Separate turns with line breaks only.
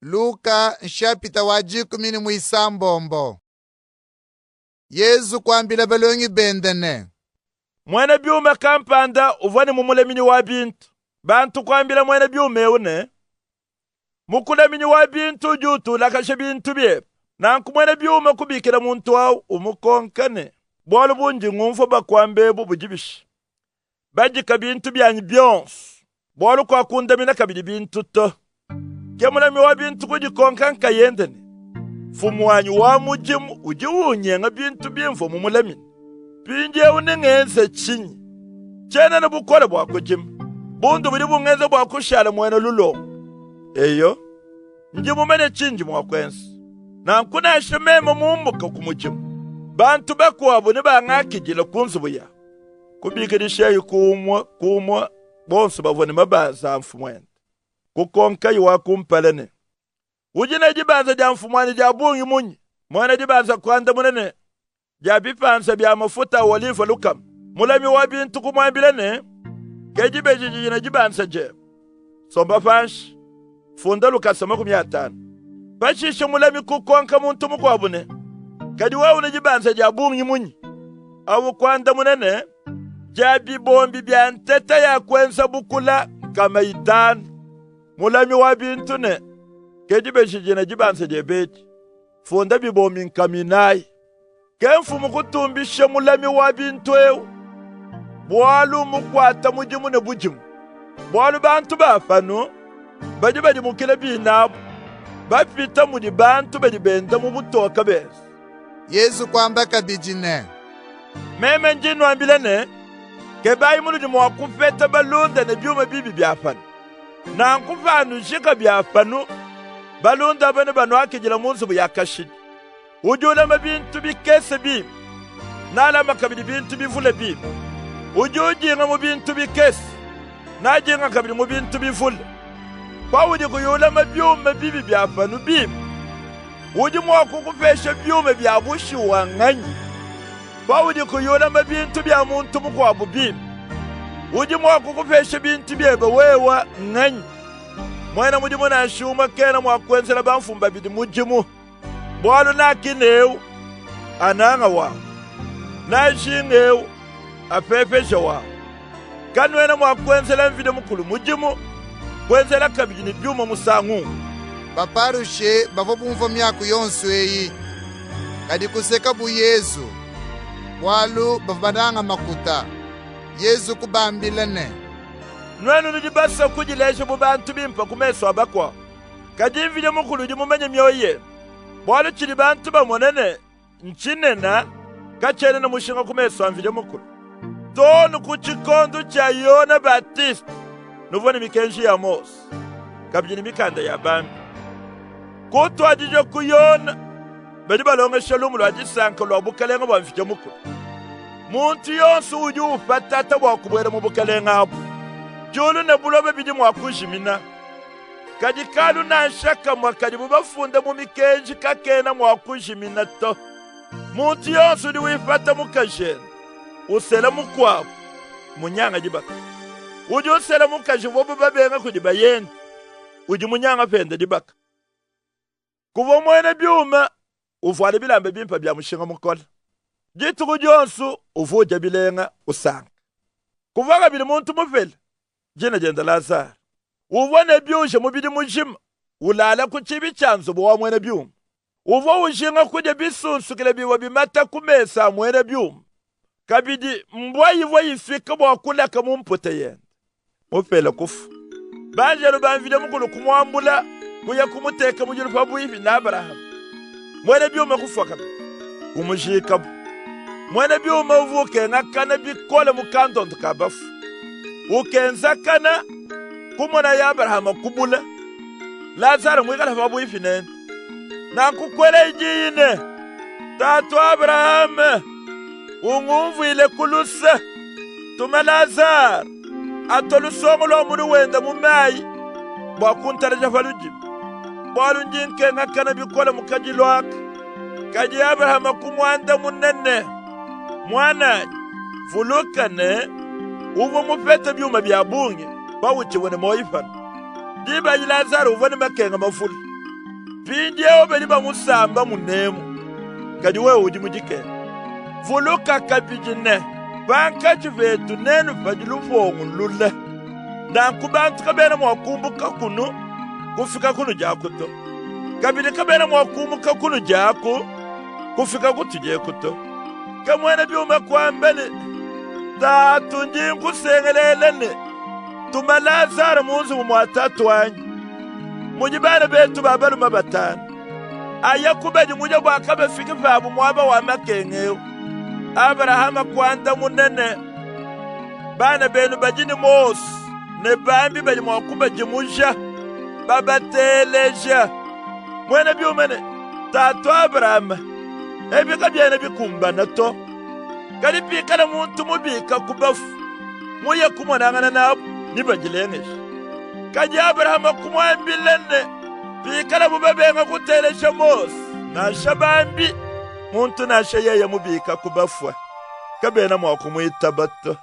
Luka nshapita wa dikumi ne muisambombo. Yezu kuambila balongi bende ne,
Muena biuma kampanda uvua ne mumulaminyi wa bintu. Bantu kuambila muena biuma eu ne, Mukulaminyi wa bintu udi utulakaja bintu biebe. Nanku muena biuma kubikila muntu au umukonka ne, Bualu bundi ngumvua bakuamba ebu budi bishi? Badika bintu bianyi bionso, bualu kuakundamina kabidi bintu to. Ke mulami wa bintu kudikonka nkayende ne, Mfumuanyi wa mudimu udi unyenga bintu bimvua mumulamine. Mpindieu nengenze tshinyi? Tshiena ne bukole bua kudima. Bundu budi bungenza bua kushala muena lulongo. Eyo, ndi mumanye tshindi mua kuenza. Nanku nansha meme mumbuka ku mudimu, bantu bakuabu nebangakidile ku nzubu yabu. Kubikidishaye ku umue ku umue bonso bavua ne mabanza a mfumuende. Kukonkaye wa kumpala ne, Udi ne dibanza dia mfumuanyi dia bungi munyi? Muena dibanza kuandamuna ne, Dia bipanza bia mafuta a olive lukama. Mulami wa bintu kumuambila ne, Ke dibeji didi ne dibanza diebe. Somba panshi, funda lukasa 50. Pashishe mulami kukonka muntu mukuabu ne, Kadi wewe ne dibanza dia bungi munyi? Awu kuandamuna ne, Dia bibombi bia nteta ya kuenza bukula 500. Mulami wa bintu ne, Ke dibeji didi ne dibanza diebe edi, funda bibombi 400. Ke mfumu kutumbisha mulami wa bintu eu, bualu mmukuata mudimu ne budimu. Bualu bantu ba panu badi badimukila binabu, bapita mudi bantu badi benda mu butoke benza.
Yezu kuamba kabidi ne,
Meme ndi nnuambila ne, kebayi munudi mua kupeta balunda ne biuma bibi bia panu. Nanku panujika bia panu, balunda aba nebanuakidile mu nzubu ya kashidi. Udi ulama bintu bikese bimpe, nalama kabidi bintu bivule bimpe. Udi udinga mu bintu bikese, nadinga kabidi mu bintu bivule. Paudi kuyi ulama biuma bibi bia panu bimpe, udi mua kukupesha biuma bia bushuwa nnganyi? Paudi kuyi ulama bintu bia muntu mukuabu bimpe, udi mua kukupesha bintu biebe wewe nnganyi? Muena mudimu nansha umue kena mua kuenzela bamfumu babidi mudimu. Bualu nakine eu ananga wawu, najinga eu apepeja wawu. Kanuena mua kuenzela Mvidi Mukulu mudimu, kuenzela kabidi ne biuma musangu umue.
Baparushe bavua bumvua miaku yonsu eyi, kadi kusekabu Yezu, bualu bavua bananga makuta. Yezu kubambila ne,
Nuenu nudi basue kudileja bu bantu bimpe ku mesu a bakuabu. Kadi Mvidi Mukulu udi mumanye mioyo yenu, bualu tshidi bantu bamone ne ntshinene katshiena ne mushinga ku mesu a Mvidi Mukulu. Too ne ku tshikondu tshia Yone Batiste, nuvua ne mikenji ya Mose, kabidi ne mikanda ya bambi. Kutuadija ku Yone, badi balongesha lumu lua disanka lua bukalenga bua Mvidi Mukulu. Muntu yonsu udi upatata bua kubuela mu bukalenga abu. Diulu ne buloba bidi mua kujimina. Kadi kalu nansha kamue kadibu bafunde mu mikenji kakena mua kujimina to. Muntu yonso udi wipata mukajende, usela mukuabu, munyanga dibaka. Udi usela mukaji uvuabu babenga kudi bayende, udi munyanga pende dibaka. Kuvua muena biuma uvuala bilamba bimpe bia mushinga mukole. Dituku dionso uvua udia bilenga, usanka. Kuvua kabidi muntu mupele dina diende Lazare, uvua ne biuja mubidi mujima, ulala ku tshibi tshia nzubu wa muena biuma. Uvua ujinga kudia bisunsukile bivua bimata ku mesa a muena biuma. Kabidi mbua ivua ifika bua kulaka mu mputa yende. Mupele kufua. Banjelu ba Mvidi Mukulu kumuambula, kuya kumuteka mu diulu pabuipi ne Abrahame. Muena biuma kufua kabidi, kumujiikabu. Muena biuma uvua ukengakana bikole mu kandondu ka bafue. Ukenzakana, kumonaye Abrahame ku bule, Lazare muikale pabuipi nende. Nanku kuelaye diyi ne, Tatu Abrahame, ungumvuile ku luse, tuma Lazare atue lusongo lua munu wende mu mayi bua kuntalaja pa ludimi, bualu ndi nkengakana bikole mu kadilu aka. Kadi Abrahame kumuandamuna ne, Muananyi, vuluka ne, uvua mupete biuma bia bungi pautshivua ne muoyi panu. Diba adi Lazare uvua ne makenga mavule. Mpindieu badi bamusamba munemu, kadi wewe udi mu dikenga. Vuluka kabidi ne, pankatshi petu nenu padi lupongo lule. Nanku bantu kabena mua kumbuka kunu kufika kunudi aku to. Kabidi kabena mua kumuka kunudi aku kufika kutudi eku to. Ke muena biuma kuamba ne, Tatu, ndi nkusengelela ne, tuma Lazare mu nzubu mua tatu wanyi, mudi bana betu ba balume batanu. Aye kubadimuja bua kabafiki pabu muaba wa makenga eu. Abrahama kuandamuna ne, Bana benu badi ne Mose ne bambi badi mua kubadimuja, babateleja. Muena biuma ne, Tatu Abrahama, ebi kabiena bikumbana to. Kadi pikala muntu mubika ku bafu, muye kumonangana nabu, nebadilengeje. Kadi Abrahama kumuambila ne, pikalabu babenga kuteleja Mose nansha bambi, muntu nansha yeye mubika ku bafue, kabena mua kumuitaba to.